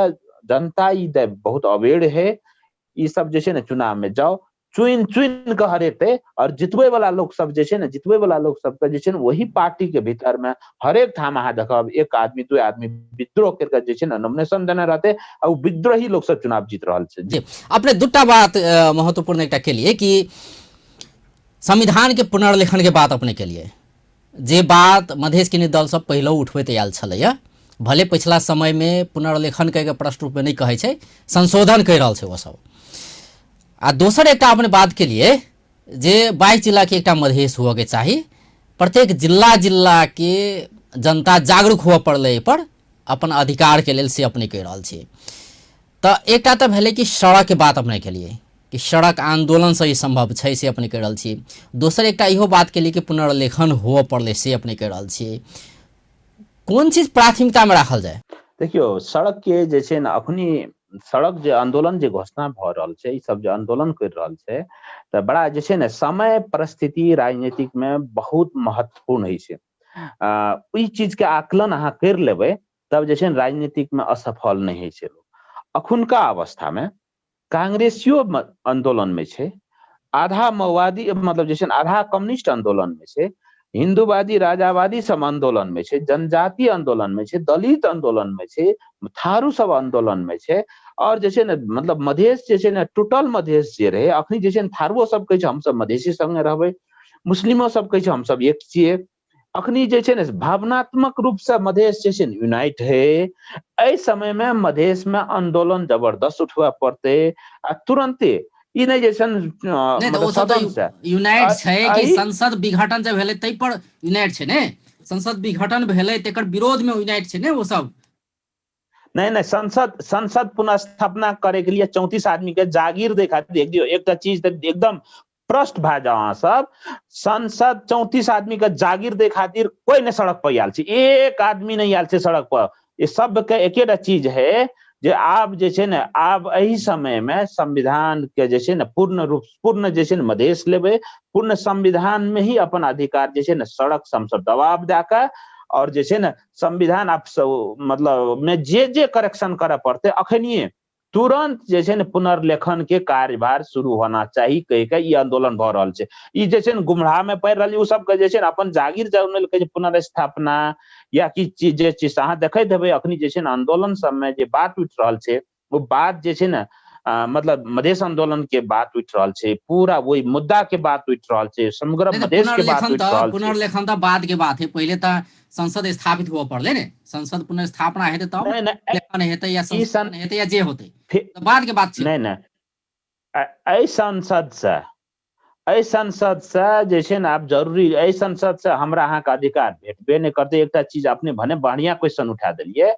जनता ई बहुत अवेयर है। ई सब जे छै ने चुनाव में जाओ चुनि चुनि कऽ हरेतै, और जितबै वाला लोक सब जे छै ने, जितबै वाला लोक सबके जे छै ने वही पार्टी के भीतर में हरेक ठाम अहाँ देखब एक आदमी दू आदमी विद्रोह करि कऽ जे छै ने नॉमिनेशन देने रहतै, आ ओ विद्रोही लोक सब चुनाव जीत रहल छै। जी, अपने दूटा बात महत्वपूर्ण एकटा केलिए कि संविधान के पुनर्लेखन के बात अपने केलिए, जे बात मधेश के दल सब पहिलो उठबैत आयल छलैया, भले पिछला समय में पुनर्लेखन कहि के प्रश्न रूप में नहि कहै छै, संशोधन कहि रहल छै ओ सब। आ दोसर एकटा अपने बात के लिए जे 22 जिला के एकटा मधेश हुअ के चाही, प्रत्येक जिला जिला के जनता जागरूक हुअ पड़लै एहि पर अपन अधिकार के लेल, से अपने कहि रहल छी। तऽ एकटा तऽ भेलै कि सड़क के बात अपने केलिए कि सड़क आंदोलन से ई संभव छै, से अपने कहि रहल छी। दोसर एकटा इहो बात केलिए कि पुनर्लेखन हुअ पड़लै, से अपने कहि रहल छी। कोन चीज प्राथमिकता में राखल जाय? देखियौ, सड़क के जे छै ने अखनी सड़क जे आंदोलन जे घोषणा भऽ रहल छै, ई सब जे आंदोलन करि रहल छै, तऽ बड़ा जे छै ने समय परिस्थिति राजनीतिक में बहुत महत्वपूर्ण होइ छै। ई चीज के आकलन अहाँ करि लेबै तब जे छै ने राजनीतिक में असफल नहि होइ छै लोक। अखुनका अवस्था में कांग्रेसियो आंदोलन में छै, आधा माओवादी मतलब जे छै ने आधा कम्युनिस्ट आंदोलन में छै, हिंदूवादी राजावादी सब आंदोलन में छै, जनजाति आंदोलन में छै, दलित आंदोलन में छै, थारू सब आंदोलन में छै। और जे छै ने मतलब मधेश जे छै ने टूटल मधेश जे रहै, अखनी जे छै ने थारुओ सब कहै छै हमसब मधेशी संगे रहबै, मुस्लिमो सब कहै छै हमसब एक छियै। अखनी जे छै ने भावनात्मक रूप से मधेश जे छै ने यूनाइट है। एहि समय में मधेश में आंदोलन जबरदस्त उठबऽ पड़तै आ तुरंते ई नहि जे छै ने नहि तऽ मतलब ओ सब सदन तऽ से यूनाइट छै कि एहि संसद विघटन जे भेलै ताहि पर यूनाइट छै ने, संसद विघटन भेलै तकर विरोध में यूनाइट छै ने ओ सब। नहि नहि, संसद पुनर्स्थापना करे के लिए 34 आदमी के जागीर दे खातिर देख दियौ। एकटा चीज तऽ एकदम प्रश्न भए जाओ अहाँ सब, संसद 34 आदमी के जागीर दे खातिर कोई नहि सड़क पर आयल छै, एक आदमी नहि आयल छै सड़क पर। ये सबके एकेटा चीज है जे आब जे छै ने आब एहि समय में संविधान के जे छै ने पूर्ण रूप पूर्ण जे छै ने मधेश लेबै, पूर्ण संविधान में ही अपन अधिकार जे छै ने सड़क से हमसब दबाव दए कऽ और जे छै ने संविधान आप सब मतलब में जे जे करेक्शन करऽ पड़तै अखनिये तुरंत जे छै ने पुनर्लेखन के कार्यभार शुरू होना चाही कहि के ई आंदोलन भऽ रहल छै। ई जे छै ने गुमराह में पड़ि रहल छै, ओ सबके जे छै ने अपन जागीर जमीन के जे पुनर्स्थापना या कि चीज जे चीज अहाँ देखैत हेबै अखनी जे छै ने आंदोलन सबमे जे बात उठि रहल छै ओ बात जे छै ने मतलब मधेश आंदोलन के बात उठि रहल छै, पूरा ओहि मुद्दा के बात उठि रहल छै, समग्र नहि तऽ मधेश के बात पुनर्लेखन उठि तऽ रहल छै। पुनर्लेखन तऽ बाद के बात है, पहिले तऽ संसद स्थापित हुअ पड़लै ने, संसद पुनर्स्थापना हेतै तब नहि नहि, लेखन हेतै या ई संशोधन हेतै या जे होतै, फिर तऽ बाद के बात छै। नहि नहि, एहि संसद से, एहि संसद से जे छै ने आब जरूरी, एहि संसद से हमरा अहाँके अधिकार भेटबे नहि करतै। एकटा चीज अपने भने बढ़िया क्वेश्चन उठा देलियै,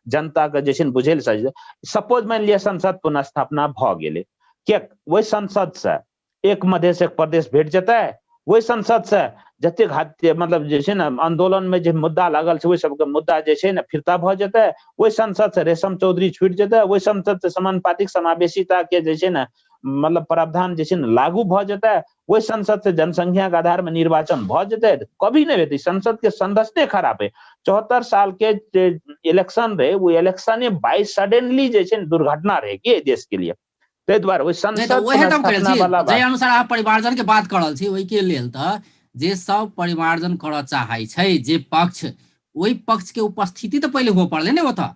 जनता के जे छै ने बुझै लए सपोज मानि लिअ संसद पुनर्स्थापना भऽ गेलै, किएक ओहि संसद से एक मधेश एक प्रदेश भेट जेतै? ओहि संसद से जतेक हत्या मतलब जे छै ने आंदोलन में जे मुद्दा लागल छै ओहि सबके मुद्दा जे छै ने फिरता भऽ जेतै? ओहि संसद से रेशम चौधरी छूटि जेतै? ओहि संसद से समानुपातिक समावेशिता के जे छै ने मतलब प्रावधान जे छै ने लागू भऽ जेतै? ओहि संसद से जनसंख्या के आधार में निर्वाचन भऽ जेतै? कभी नहि हेतै। संसद के संरचने खराब है। 74 साल के जे इलेक्शन रहे वो इलेक्शने बाई सडनली जे छै ने दुर्घटना रहे कि देश के लिए, ताहि दुआरे ओहि नहि तऽ संसद ओहे तऽ हम कहि रहल पुनर्स्थापना छी, वाला जाहि बात। अनुसार अहाँ परिमार्जन के बात कऽ रहल छी ओहिके लेल तऽ जे सब परिमार्जन करऽ चाहै छै जे पक्ष, ओहि पक्ष के उपस्थिति तऽ पहिले हुअ पड़लै ने, ओतऽ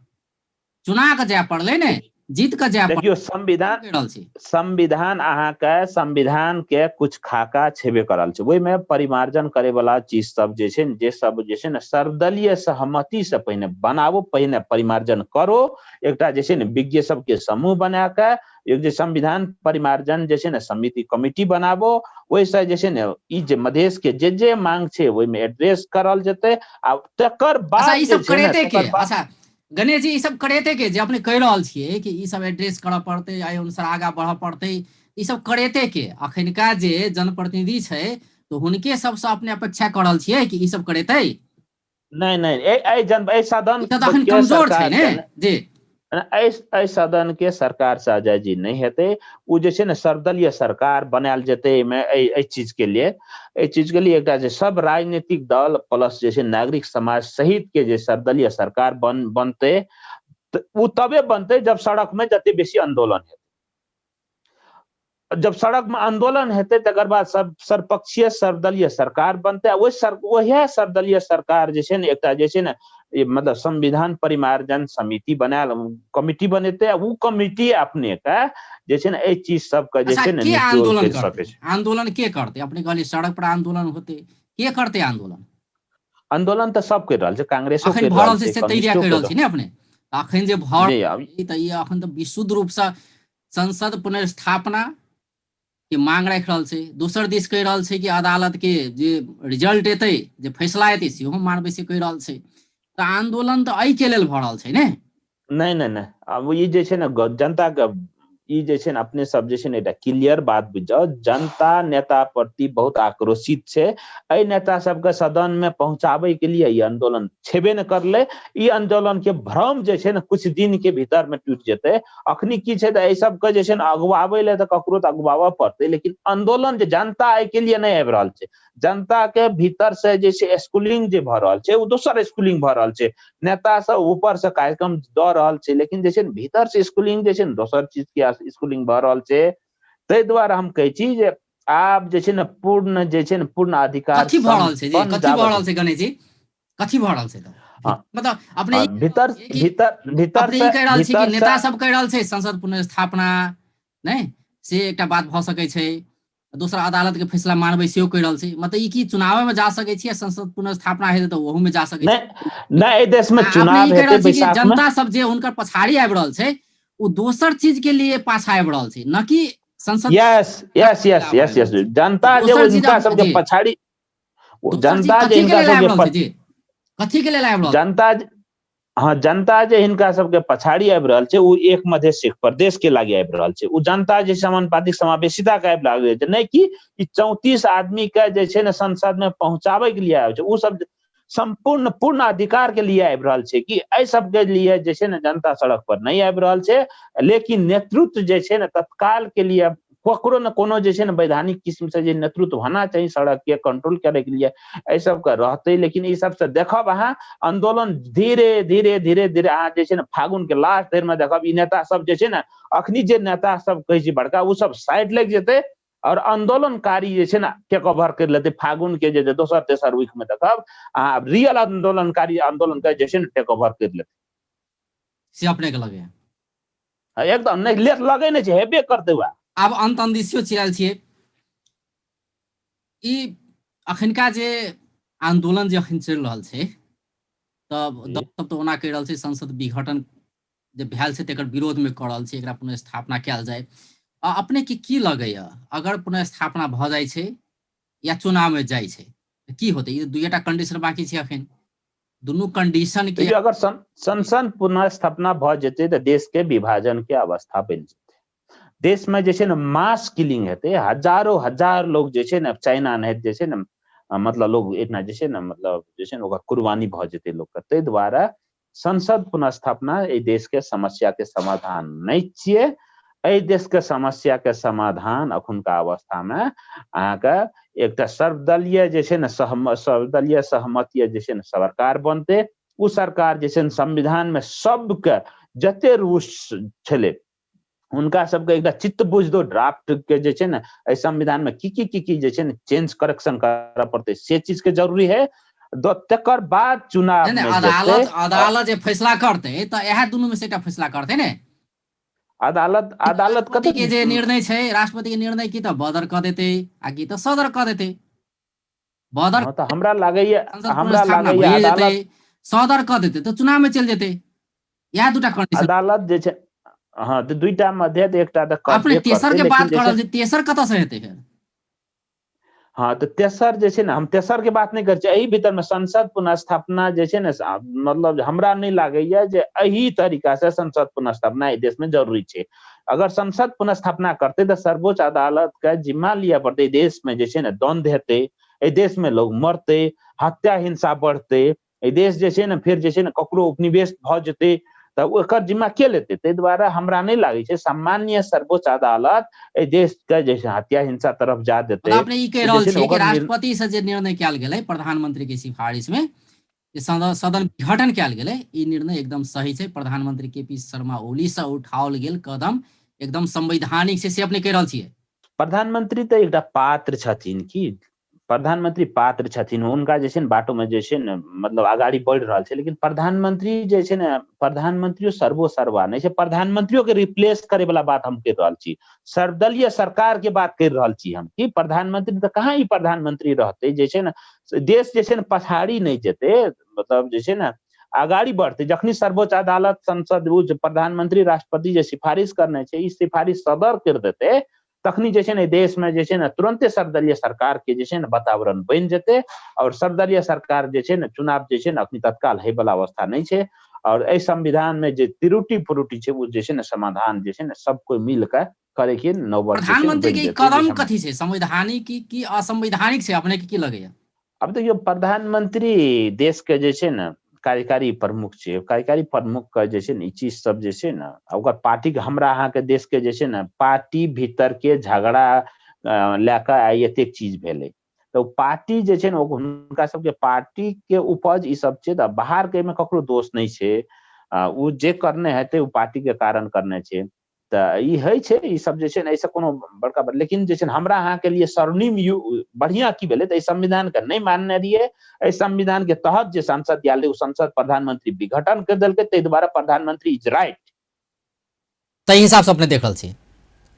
चुना कऽ जाय पड़लै ने, जीत कऽ जाय पड़लै। देखियौ संविधान कहि रहल छी संविधान अहाँके संविधान के कुछ खाका छेबे करल छै, ओहिमे परिमार्जन करे वाला चीज सब जे छै ने, जे सब जे छै ने सर्वदलीय सहमति से पहिने बनाबो, पहिने परिमार्जन करो, एकटा जे छै ने विज्ञ सबके समूह बना के एक जे संविधान परिमार्जन जे छै ने समिति कमिटी बनाबो, ओहिसँ जे छै ने ई जे मधेश के जे जे मांग छै ओहिमे एड्रेस करल जेतै आ तकर अच्छा बाद ई जे सब छै ने करेते के, तकर बाद अच्छा गणेश जी ई सब करेते के जे अपने कहि रहल छियै कि ई सब एड्रेस करऽ पड़तै, एहि अनुसार आगाँ बढ़ऽ पड़तै, ई सब करेते के? अखनका जे जनप्रतिनिधि छै तऽ हुनके सबसँ अपने अपेक्षा कऽ रहल छियै कि ई सब करेतै? नहि नहि, एहि जन एहि सदन ई तऽ अखन के कमजोर छै सरकार ने से ने जी। एहि एहि सदन के सरकार से अजय जी नहि हेतै। ओ जे छै ने सर्वदलीय सरकार बनायल जेतै एहिमे, एहि एहि चीज के लिए, एहि चीज के लिए एकटा जे सब राजनीतिक दल प्लस जे छै नागरिक समाज सहित के जे सर्वदलीय सरकार बनतै, तऽ ओ तबे बनतै जब सड़क में जते बेसी आंदोलन हेतै। जब सड़क में आंदोलन हेतै तकर बाद सब सर्वपक्षीय सर्वदलीय सरकार बनतै आ ओहि सर वएह सर्वदलीय सरकार जे छै ने एकटा जे छै ने मतलब संविधान परिमार्जन समिति बनायल कमिटी बनेतै आ ओ कमिटी अपने के जे छै ने एहि चीज सबके जे अच्छा छै ने के निचोड़ आंदोलन करि करतै? सकै छै। आंदोलन के करतै? अपने कहलियै सड़क पर आंदोलन होतै, के करतै आंदोलन? आंदोलन तऽ सब करि रहल छै, कांग्रेसो अखन करि भऽ रहल रहल छै छै, से ताहि दुआरे कम्युनिस्टो कहि करि रहल रहल छी ने अपने। अखन जे भऽ जी आब तऽ ई अखन तऽ विशुद्ध रूपसँ संसद पुनर्स्थापना के मांग राखि रहल छै, दोसर दिस कहि रहल छै कि अदालत के जे रिजल्ट एतै, जे फैसला एतै सेहो मानबै से कहि रहल छै। तऽ आंदोलन तऽ एहि के लेल भऽ रहल छै ने? नहि नहि नहि, आब ई जे छै ने जनता के ई जे छै ने अपने सब जे छै ने एकटा क्लियर बात बुझि जाउ, जनता नेता प्रति बहुत आक्रोशित छै। एहि नेता सबके सदन में पहुंचाबै के लिए ई आंदोलन छेबे नहि करलै। ई आंदोलन के भ्रम जे छै ने कुछ दिन के भीतर में टूटि जेतै। अखनी की छै तऽ एहि सबके जे छै ने अगुआबै लए तऽ ककरो तऽ अगुआबऽ पड़तै, लेकिन आंदोलन जे जनता एहि के लिए नहि आबि रहल छै। जनता के भीतर से जे छै स्कूलिंग जे भऽ रहल छै ओ दोसर स्कूलिंग भऽ रहल छै। नेता सब ऊपर से कार्यक्रम दऽ रहल छै, लेकिन जे छै ने भीतर से स्कूलिंग जे छै ने दोसर चीज के स्कूलिंग भऽ रहल छै। ताहि दुआरे हम कहै छी जे आब जे छै ने पूर्ण जे छै ने पूर्ण अधिकार कथी भऽ रहल छै जी, सम्पन्न कथी भऽ जाबत रहल छै गणेश जी, कथी भऽ रहल छै तऽ? हँ। मतलब अपने हँ, ई भीतर कि भीतर भीतर अपने ई से कहि रहल छी कि भीतर नेता से सब कहि रहल छै संसद पुनर्स्थापना नहि, से एकटा बात भऽ सकै छै। दोसर अदालत के फैसला मानबै सेहो कहि रहल छै। मतलब ई की चुनावे में जा सकै छी, संसद पुनर्स्थापना हेतै तऽ ओहू में जा सकै छी? नहि नहि, एहि देश में आ अपने चुनाव ई कहि हेतै रहल छी कि बैसाख में। जनता सब जे हुनकर पछाड़ी आबि रहल छै ओ दोसर चीज के लिए पाछा आबि रहल छै, न कि संसद यस यस यस आबि यस रहल यस छै। जनता जे दोसर चीज हुनका सबके जी। पछाड़ी, दोसर चीज जनता जे कथी के हिनका लेल आबि सबके रहल छै जी, कथी के लेल आबि रहल? जनता हँ, जनता जे हिनका सबके पछाड़ी आबि रहल छै ओ एक मधेश एक प्रदेश के लागि आबि रहल छै। ओ जनता जे समानुपातिक समावेशिता के आबि रहल छै, नहि कि ई 34 आदमी के जे छै ने संसद में पहुंचाबै के लिए आबि छै। ओ सब सम्पूर्ण पूर्ण अधिकार के लिए आबि रहल छै कि एहि सबके लिए जे छै ने जनता सड़क पर नहि आबि रहल छै। लेकिन नेतृत्व जे छै ने तत्काल के लिए ककरो ने कोनो जे छै ने वैधानिक किस्म से जे नेतृत्व होना चाही सड़क के कंट्रोल करे के लिए, एहि सबके रहतै। लेकिन ई सबसे देखब अहाँ आंदोलन धीरे धीरे धीरे धीरे अहाँ जे छै ने फागुन के लास्ट धरि में देखब ई नेता सब जे छै ने अखनी जे नेता सब कहै छी बड़का ओ सब साइड लागि जेतै और आंदोलनकारी जे छै ने टेक ओवर कर लेतै। फागुन के जे दोसर तेसर वीक में देखब अहाँ रियल आंदोलनकारी आंदोलन के जे छै ने टेक ओवर कर लेतै। से अपने के लगैया? एकदम नहि लेट लगै नहि छै, हेबे करतै वएह। आब अंत अंदिसियो चिरायल छियै। ई अखनका जे आंदोलन जे अखन चलि रहल छै तब जी। दल सब तऽ ओना कहि रहल छै संसद विघटन जे भेल छै तकर विरोध में कऽ रहल छै, एकरा पुनर्स्थापना कयल जाय। आ अपने के की लगैया, अगर पुनर्स्थापना भऽ जाइ छै या चुनाव में जाइ छै तऽ की होतै? ई दुइएटा कंडीशन बाकी छै अखन, दुनू कंडीशन के। देखियौ, अगर संसद पुनर्स्थापना भऽ जेतै तऽ देश के विभाजन के अवस्था बनि जेतै। देश में जे छै ने मास किलिंग हेतै, हजारो हजार लोग जे छै ने चाइना नाहित जे छै ने मतलब लोग एतना जे छै ने मतलब जे छै ने ओकर कुर्बानी भऽ जेतै लोकके। ताहि दुआरे संसद पुनर्स्थापना एहि देश के समस्या के समाधान नहि छियै। एहि देश के समस्या के समाधान अखुनका अवस्था में अहाँके एकटा सर्वदलीय जे छै ने सर्वदलीय सहमति जे छै ने सरकार बनतै। ओ सरकार जे छै ने संविधान में सबके जते रूस छलै हुनका सबके एकटा चित्त बुझदो ड्राफ्ट के जे छै ने एहि संविधान में की की की की जे छै ने चेंज करेक्शन करऽ पड़तै से चीज के जरूरी है। तकर बाद चुनाव नहि, में अदालत जेतै। अदालत जे फैसला करतै तऽ इएह दुनू में से एकटा फैसला करतै ने। अदालत अदालत राष्ट्रपति कते के जे निर्णय छै, राष्ट्रपति के निर्णय की तऽ बदर कऽ देतै आ की तऽ सदर कऽ देतै। बदर हँ, तऽ हमरा लागैया संसद हमरा पुनर्स्थापना लागैया भइए जेतै, अदालत सदर कऽ देतै तऽ चुनाव में चलि जेतै। इएह दूटा कंडीशन। अदालत जे छै हँ, तऽ दुइटा मध्य तऽ एकटा तऽ अपने करबे तेसर करतै, के लेकिन बात जे कऽ छै रहल छी, तेसर कतऽ से हेतै फेर? हँ, तऽ तेसर जे छै ने हम तेसर के बात नहि करै छी। एहि भीतर में संसद पुनर्स्थापना जे छै ने मतलब हमरा नहि लागैया जे एहि तरीका से संसद पुनर्स्थापना एहि देश में जरूरी छै। अगर संसद पुनर्स्थापना करतै तऽ सर्वोच्च अदालत के जिम्मा लिअ पड़तै। देश में जे छै ने द्वंद्व हेतै, एहि देश में लोग मरतै, हत्या हिंसा बढ़तै, एहि देश जे छै ने फेर जे छै ने ककरो उपनिवेश भऽ जेतै, तऽ ओकर जिम्मा के लेतै? ताहि दुआरे हमरा नहि लागै छै सामान्य सर्वोच्च अदालत एहि देश के जे छै हत्या हिंसा तरफ जा देतै। मतलब अपने ई कहि ओ जे रहल छै ने छियै कि ओकर राष्ट्रपति से जे निर्णय कयल गेलै प्रधानमंत्री के सिफारिश में जे सदन विघटन कयल गेलै, ई निर्णय एकदम सही छै। प्रधानमंत्री के पी शर्मा ओली से उठाओल गेल कदम एकदम संवैधानिक छै, से अपने कहि रहल छियै? प्रधानमंत्री तऽ एकटा पात्र छथिन की, प्रधानमंत्री पात्र छथिन, हुनका जे छै ने बाटो में जे छै ने मतलब अगाड़ी बढ़ि रहल छै। लेकिन प्रधानमंत्री जे छै ने प्रधानमंत्रियो सर्वोसर्वा नहि छै। प्रधानमंत्रियो के रिप्लेस करे वाला बात हम कहि रहल छी, सर्वदलीय सरकार के बात करि रहल छी हम कि प्रधानमंत्री तऽ कहाँ ई प्रधानमंत्री रहतै जे छै ने देश जे छै ने पछाड़ी नहि जेतै, मतलब जे छै ने अगाड़ी बढ़तै। जखनी सर्वोच्च अदालत संसद ओ जे प्रधानमंत्री राष्ट्रपति जे सिफारिश करने छै ई सिफारिश सदर कर देतै, तखनी जे छै ने देश में जे छै ने तुरंते सर्वदलीय सरकार के जे छै ने वातावरण बनि जेतै। और सर्वदलीय सरकार जे छै ने चुनाव जे छै ने अखनी तत्काल होय वाला अवस्था नहि छै। और एहि संविधान में जे त्रुटि फ्रुटि छै ओ जे छै ने समाधान जे छै ने सब कोइ मिल के करे के नौबत जे छै ने प्रधानमंत्री बनि के ई जेतै। जे कदम कथी छै, संवैधानिक की असंवैधानिक छै, अपने के की लगैया? आब देखियौ, प्रधानमंत्री देश के जे छै ने कार्यकारी प्रमुख छै। कार्यकारी प्रमुख के जे छै ने ई चीज सब जे छै ने ओकर पार्टी के हमरा अहाँके देश के जे छै ने पार्टी भीतर के झगड़ा लए कऽ आइ एतेक चीज भेलै, तऽ ओ पार्टी जे छै ने हुनका सबके पार्टी के उपज ई सब छै। तऽ बाहर के एहिमे ककरो दोष नहि छै, ओ जे करने हेतै ओ पार्टी के कारण करने छै। तऽ ई होइ छै, ई सब जे छै ने एहिसँ कोनो बड़का बात, लेकिन जे छै ने हमरा अहाँके लिए स्वर्णिम युग बढ़िआँ की भेलै तऽ एहि संविधानके नहि मानने रहियै, एहि संविधान के तहत जे संसद आयल रहै ओ संसद प्रधानमंत्री विघटन करि देलकै, ताहि दुआरे प्रधानमंत्री is right. ताहि हिसाबसँ अपने देख रहल छी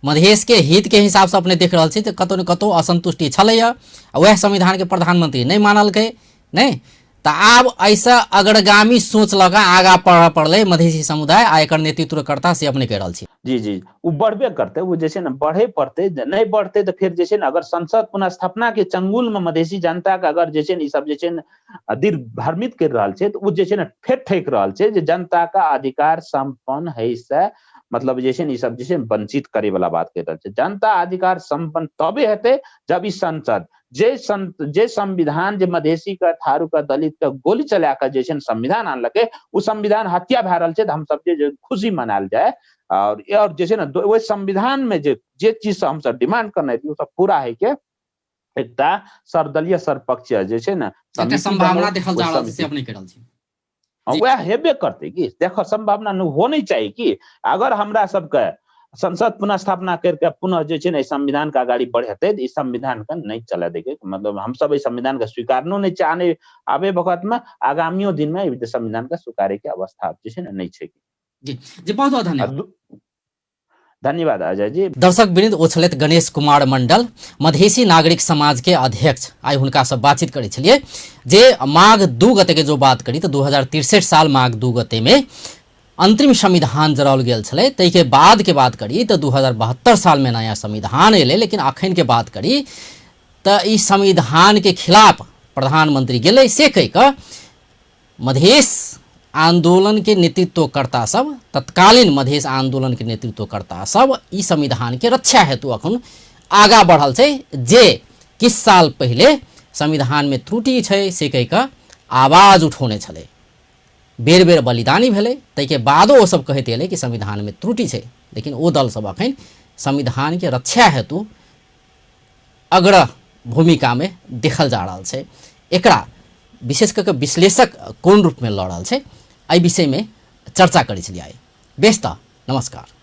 मधेशके हितके हिसाबसँ अपने देख रहल छी तऽ कतहु ने कतहु असन्तुष्टि छलैए आ वएह संविधानके प्रधानमंत्री नहि मानलकै नहि, तऽ आब एहिसँ अग्रगामी सोच लऽ कऽ आगाँ बढ़ऽ पड़लै मधेशी समुदाय आ एकर नेतृत्वकर्ता से अपने कहि रहल छी। जी जी, ओ बढ़बे करतै, ओ जे छै ने बढ़े पड़तै, नहि बढ़तै तऽ फेर जे छै ने अगर संसद पुनर्स्थापना के चंगुल मे मधेशी जनता के अगर जे छै ने ई सब जे छै ने दीर्घ भ्रमित कर रहल छै तऽ ओ जे छै ने फेर ठकि रहल छै जे जनता के अधिकार सम्पन्न है से मतलब जे छै ने ई सब जे छै वंचित करे वाला बात कहि रहल छै। जनता अधिकार सम्पन्न तबे हेतै जब ई संसद जे जे संविधान जे मधेसी के थारू के दलित के गोली चला के जे छै ने संविधान आनलकै ओ संविधान हत्या भए रहल छै तऽ हमसब जे खुशी मनायल जाय और जे छै ने ओहि संविधान में जे जे चीज सब हमसब डिमांड करने रहियै ओ सब पूरा होइ के एकटा सर्वदलीय सर्वपक्षीय जे छै ने एकटा संभावना देखल जा रहल छै से अपने कहि रहल छी। वएह हेबे करतै कि देखो संभावना होनी चाही कि अगर हमरा सबके संसद पुनः स्थापना करके पुनः जे छै ने संविधान के अगाड़ी बढ़ेतै तऽ ई संविधान के नहि चले देके, मतलब हमसब एहि संविधान के स्वीकारनो नहि चाहने आबे वक्त में आगामियो दिन में ई संविधान के स्वीकारे के अवस्था जे छै ने नहि छै। जी जी, बहुत बहुत धन्यवाद। धन्यवाद अजय जी। दर्शक वृंद, ओ छलथि गणेश कुमार मंडल, मधेसी नागरिक समाज के अध्यक्ष। आइ हुनका से बातचीत करै छलियै जे माघ 2 गते के जो बात करी तऽ 2063 साल माघ 2 गते में अंतरिम संविधान जराओल गेल छलै, ताहिके बाद के बात करी तऽ 2072 साल में नया संविधान एलै, लेकिन अखन के बात करी तऽ ई संविधान के खिलाफ प्रधानमंत्री गेलै से कहि कऽ मधेश आंदोलन के नेतृत्वकर्ता सब, तत्कालीन मधेश आंदोलन के नेतृत्वकर्ता सब ई संविधान के रक्षा हेतु अखन आगा बढ़ल छै, जे किछु साल पहिले संविधान में त्रुटि छै से कहि कऽ आवाज उठौने छलै, बेर बेर बलिदानी भेलै, ताहिके बादो ओ सब कहैत एलै कि संविधान में त्रुटि छै, लेकिन ओ दल सब अखन संविधान के रक्षा हेतु अग्रह भूमिका में देखल जा रहल छै। एकरा विशेष कऽ के विश्लेषक कोन रूपमे लऽ रहल छै, एहि विषयमे चर्चा करै छलियै आइ। बेस तऽ नमस्कार।